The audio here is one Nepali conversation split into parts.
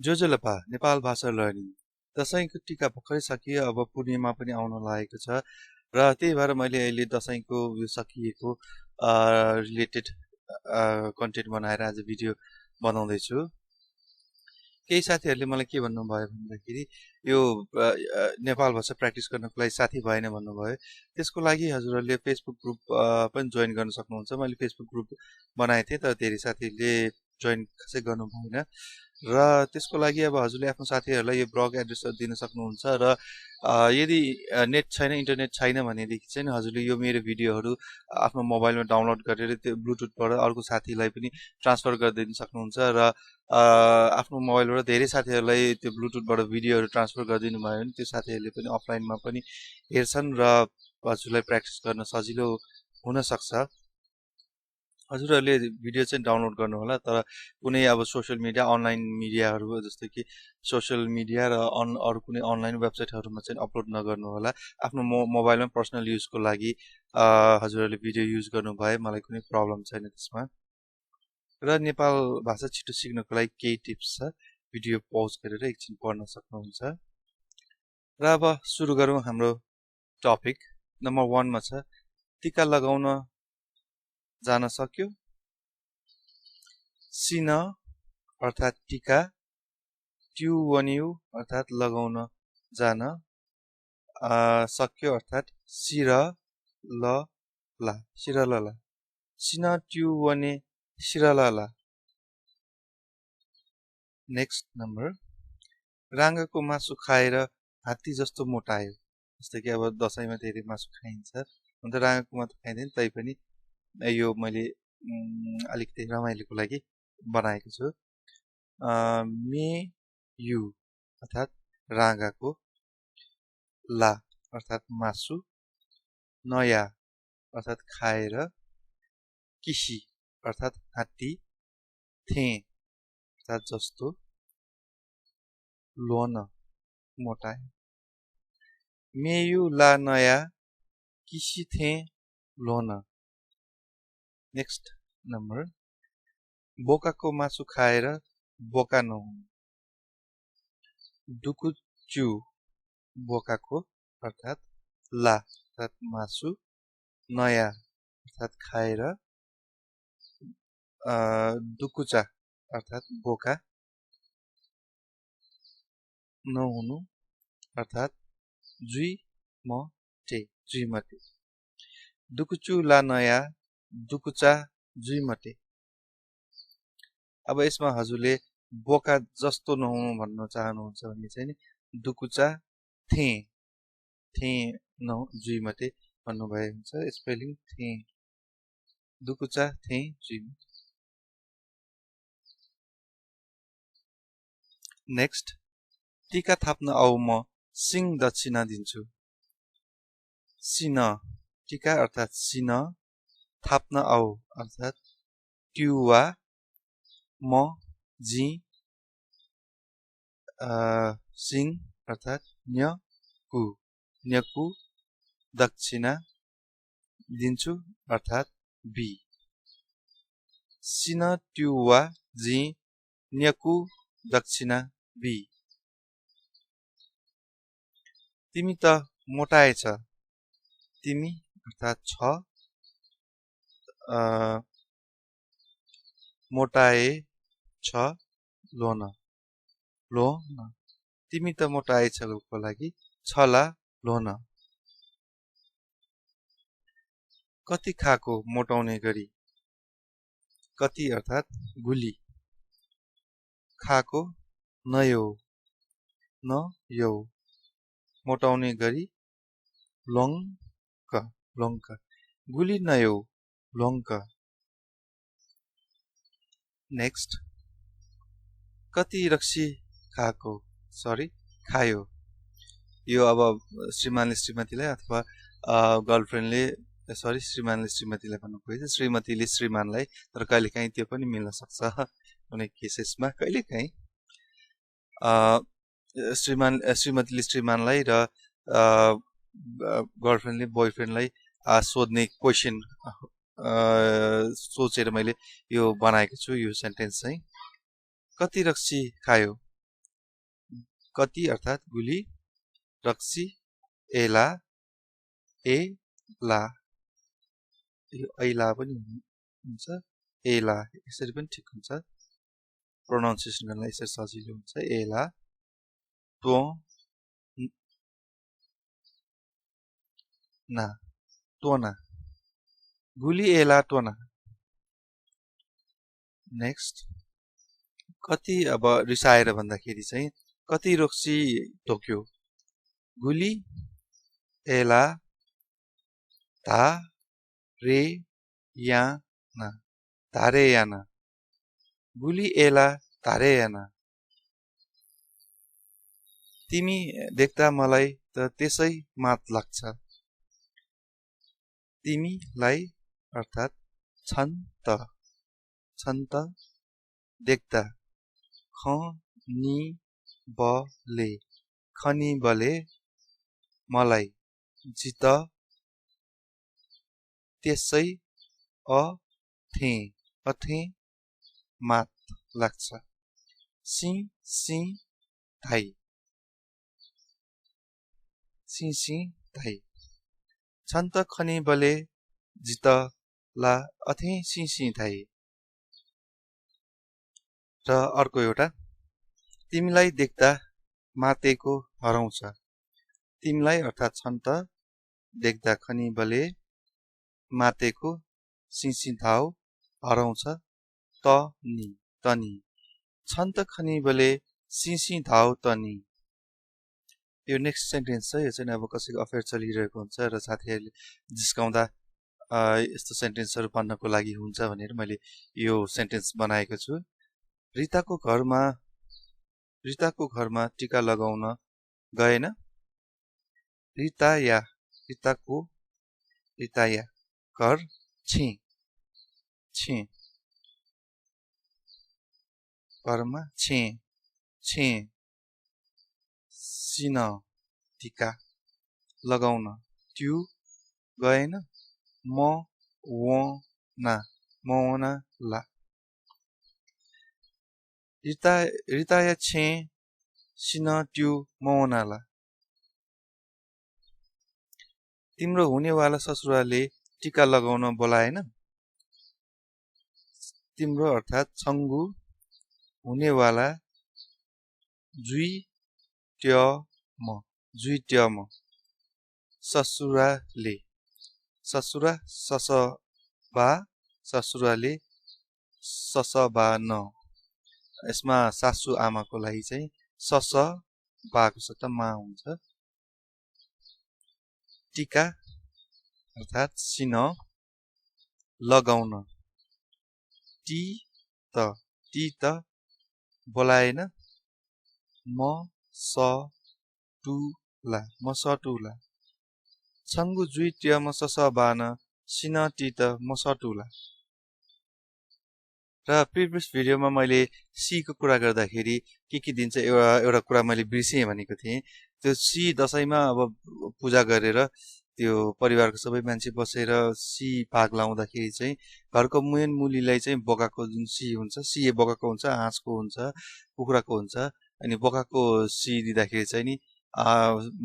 जोजोलपा नेपाल भाषा लर्निङ दशैंको टिका भर्खरै सकियो। अब पूर्णिमा पनि आउन लागेको छ र त्यही भएर मैले अहिले दशैंको यो सकिएको रिलेटेड कन्टेन्ट बनाएर आज भिडियो बनाउँदैछु। केही साथीहरूले मलाई के भन्नुभयो भन्दाखेरि यो नेपाल भाषा प्र्याक्टिस गर्नको लागि साथी भएन भन्नुभयो। त्यसको लागि हजुरहरूले फेसबुक ग्रुप पनि जोइन गर्न सक्नुहुन्छ। मैले फेसबुक ग्रुप बनाएको थिएँ तर धेरै साथीहरूले जोइन खासै गर्नु भएन र त्यसको लागि अब हजुरले आफ्नो साथीहरूलाई यो ब्लग एड्रेसहरू दिन सक्नुहुन्छ र यदि नेट छैन, इन्टरनेट छैन भनेदेखि चाहिँ हजुरले यो मेरो भिडियोहरू आफ्नो मोबाइलमा डाउनलोड गरेर त्यो ब्लुटुथबाट अर्को साथीलाई पनि ट्रान्सफर गरिदिन सक्नुहुन्छ र आफ्नो मोबाइलबाट धेरै साथीहरूलाई त्यो ब्लुटुथबाट भिडियोहरू ट्रान्सफर गरिदिनु भयो भने त्यो साथीहरूले पनि अफलाइनमा पनि हेर्छन् र हजुरलाई प्र्याक्टिस गर्न सजिलो हुनसक्छ। हजुरहरूले भिडियो चाहिँ डाउनलोड गर्नु होला, तर कुनै अब सोसियल मिडिया अनलाइन मिडियाहरू जस्तो कि सोसियल मिडिया र अरू कुनै अनलाइन वेबसाइटहरूमा चाहिँ अपलोड नगर्नु होला। आफ्नो मोबाइलमा पर्सनल युजको लागि हजुरहरूले भिडियो युज गर्नु भए मलाई कुनै प्रब्लम छैन त्यसमा। र नेपाल भाषा छिटो सिक्नको लागि केही टिप्स छ, भिडियो पज गरेर एकछिन पढ्न सक्नुहुन्छ। र अब सुरु गरौँ हाम्रो टपिक। नम्बर 1 मा छ टिका लगाउन जान सक्यो। सिन अर्थात् टिका, ट्युवन्यु अर्थात् लगाउन जान, सक्यो अर्थात् सिरलला, सिरलला, सिन ट्युवने सिरलला। नेक्स्ट नम्बर, राँगाको मासु खाएर हात्ती जस्तो मोटायो। जस्तै कि अब दशैंमा धेरै मासु खाइन्छ, अन्त राँगाको मासु खाइँदैन, तैपनि यो मैले अलिकति रमाइलोको लागि बनाएको छु। मेयु अर्थात् राँगाको, ला अर्थात् मासु, नया अर्थात् खाएर, किसी अर्थात् हात्ती, थे अर्थात् जस्तो, लोन मोटायो। मेयु ला नया, किसी थे लोन। नेक्स्ट नम्बर, बोकाको मासु खाएर बोका नहुनु। डुकुच्चु बोकाको अर्थात् ला अर्थात् मासु, नया अर्थात् खाएर, डुकुचा अर्थात् बोका, नहुनु अर्थात् जुई मटे, जुई मटे। डुकुचु ला नया, डुकुचा जुई मटे। अब यसमा हजुरले बोका जस्तो नहुनु भन्न चाहनुहुन्छ भने चाहिँ नि डुकुचा थे, थे नहु जुई मटे भन्नुभए हुन्छ। स्पेलिङ थे, डुकुचा थे जुई मटे। नेक्स्ट, टिका थाप्न आऊ म सिंह दक्षिणा दिन्छु। सिन टिका अर्थात् सिन, थाप्न आऊ अर्थात् ट्युवा, म जी सिंह अर्थात् न्यकु, न्यकु दक्षिणा दिन्छु अर्थात् बी। सिन ट्युवा जी न्यकु दक्षिणा बी। तिमी त मोटाएछ, तिमी अर्थात् छ, मोटाए छ, लोन, लोन। तिमी त मोटाएछको लागि छला लोन। कति खाको मोटाउने गरी, कति अर्थात् गुली, खाको नयौ, नयौ, मोटाउने गरी लोङ्क, लोङ्क, गुली नयौ, लोङ्क। नेक्स्ट, कति रक्सी खाको, सरी खायो। यो अब श्रीमानले श्रीमतीलाई अथवा गर्लफ्रेन्डले, सरी श्रीमानले श्रीमतीलाई भन्नु खोजेछ, श्रीमतीले श्रीमानलाई, तर कहिलेकाहीँ त्यो पनि मिल्न सक्छ कुनै केसेसमा, कहिलेकाहीँ श्रीमतीले श्रीमानलाई र गर्लफ्रेन्डले बोयफ्रेन्डलाई सोध्ने क्वेसन सोचेर मैले यो बनाएको छु। यो सेन्टेन्स चाहिँ कति रक्सी खायो, कति अर्थात् गुली रक्सी एला एला यो ऐला पनि हुन्छ एला यसरी पनि ठिक हुन्छ प्रोनाउन्सिएसन गर्नलाई यसरी सजिलो हुन्छ एला तो ना तोना गुली एला तोना नेक्स्ट कति अब रिसाएर भन्दाखेरि चाहिँ कति रक्सी टोक्यो गुली एला ता रे याना तारे याना गुली एला तारे याना तिमी देख्दा मलाई त त्यसै मात लाग्छ तिमीलाई अर्थात् छन् त देख्दा खनी बले मलाई जित त्यसै अथे मात लाग्छ सी थाई छन् त खनी बले जित ला अथे सी थाई र अर्को एउटा तिमीलाई देख्दा मातेको हराउँछ तिमीलाई अर्थात् छन् त देख्दा खनी बले मातेको सिसी थाउ हराउँछ तनी छन् त खनी बले सिसी थाउ तनी यो नेक्स्ट सेन्टेन्स छ यो चाहिँ अब कसैको अफेयर चलिरहेको हुन्छ र साथीहरूले जिस्काउँदा यस्तो सेन्टेन्सहरू पढ्नको लागि हुन्छ भनेर मैले यो सेन्टेन्स बनाएको छु रिताको घरमा टीका लगाउन गएन रिताया घर छे घरमा छे सिन टीका लगाउन त्यो गएन मवना ला रिताया छे सिन त्यो मवना ला तिम्रो हुनेवाला ससुराले टीका लगाउन बोलाएन तिम्रो अर्थात् छङ्गु हुनेवाला जुइट्यम ससुराले ससुराले ससबा न यसमा सासु आमाको लागि चाहिँ ससबाको सट्टामा हुन्छ टीका अर्थात् सिन लगाउन टी त बोलाएन मसटुला छङ्गु जुइट्य मससबान सिन टी त मसटुला र प्रिभियस भिडियोमा मैले सी को कुरा गर्दाखेरि के दिन्छ एउटा कुरा मैले बिर्सेँ भनेको थिएँ त्यो सी दशैंमा अब पूजा गरेर त्यो परिवारको सबै मान्छे बसेर सी भाग लाउँदाखेरि चाहिँ घरको मेन मुलीलाई चाहिँ बोकाको जुन सी हुन्छ सी बोकाको हुन्छ हाँसको हुन्छ कुखुराको हुन्छ अनि बोकाको सी दिँदाखेरि चाहिँ नि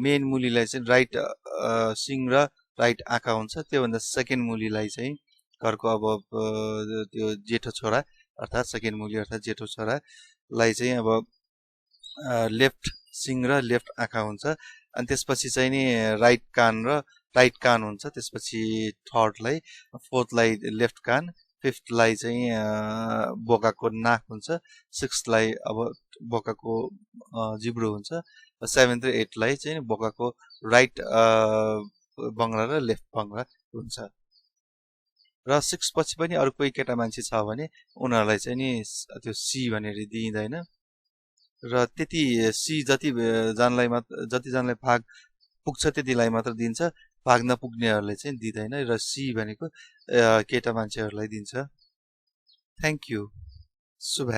मेन मुलीलाई चाहिँ राइट सिङ र राइट आँखा हुन्छ त्योभन्दा सेकेन्ड मुलीलाई चाहिँ घरको अब त्यो जेठो छोरा अर्थात् सेकेन्ड मुली अर्थात् जेठो छोरालाई चाहिँ अब लेफ्ट सिङ र लेफ्ट आँखा हुन्छ अनि त्यसपछि चाहिँ नि राइट कान हुन्छ त्यसपछि थर्डलाई फोर्थलाई लेफ्ट कान फिफ्थलाई चाहिँ बोकाको नाक हुन्छ सिक्स्थलाई अब बोकाको जिब्रो हुन्छ सेभेन्थ र एटलाई चाहिँ बोकाको राइट बङ्गला र लेफ्ट बङ्गला हुन्छ र 6 पछि पनि अरु कोही केटा मान्छे छ भने उनीहरुलाई चाहिँ नि त्यो सी भनेर दिइदैन र त्यति सी जति जतिजनालाई भाग पुग्छ त्यतिलाई मात्र दिन्छ भाग नपुग्नेहरुलाई चाहिँ दिदैन र सी भनेको केटा मान्छेहरुलाई दिन्छ थ्यांक यू शुभ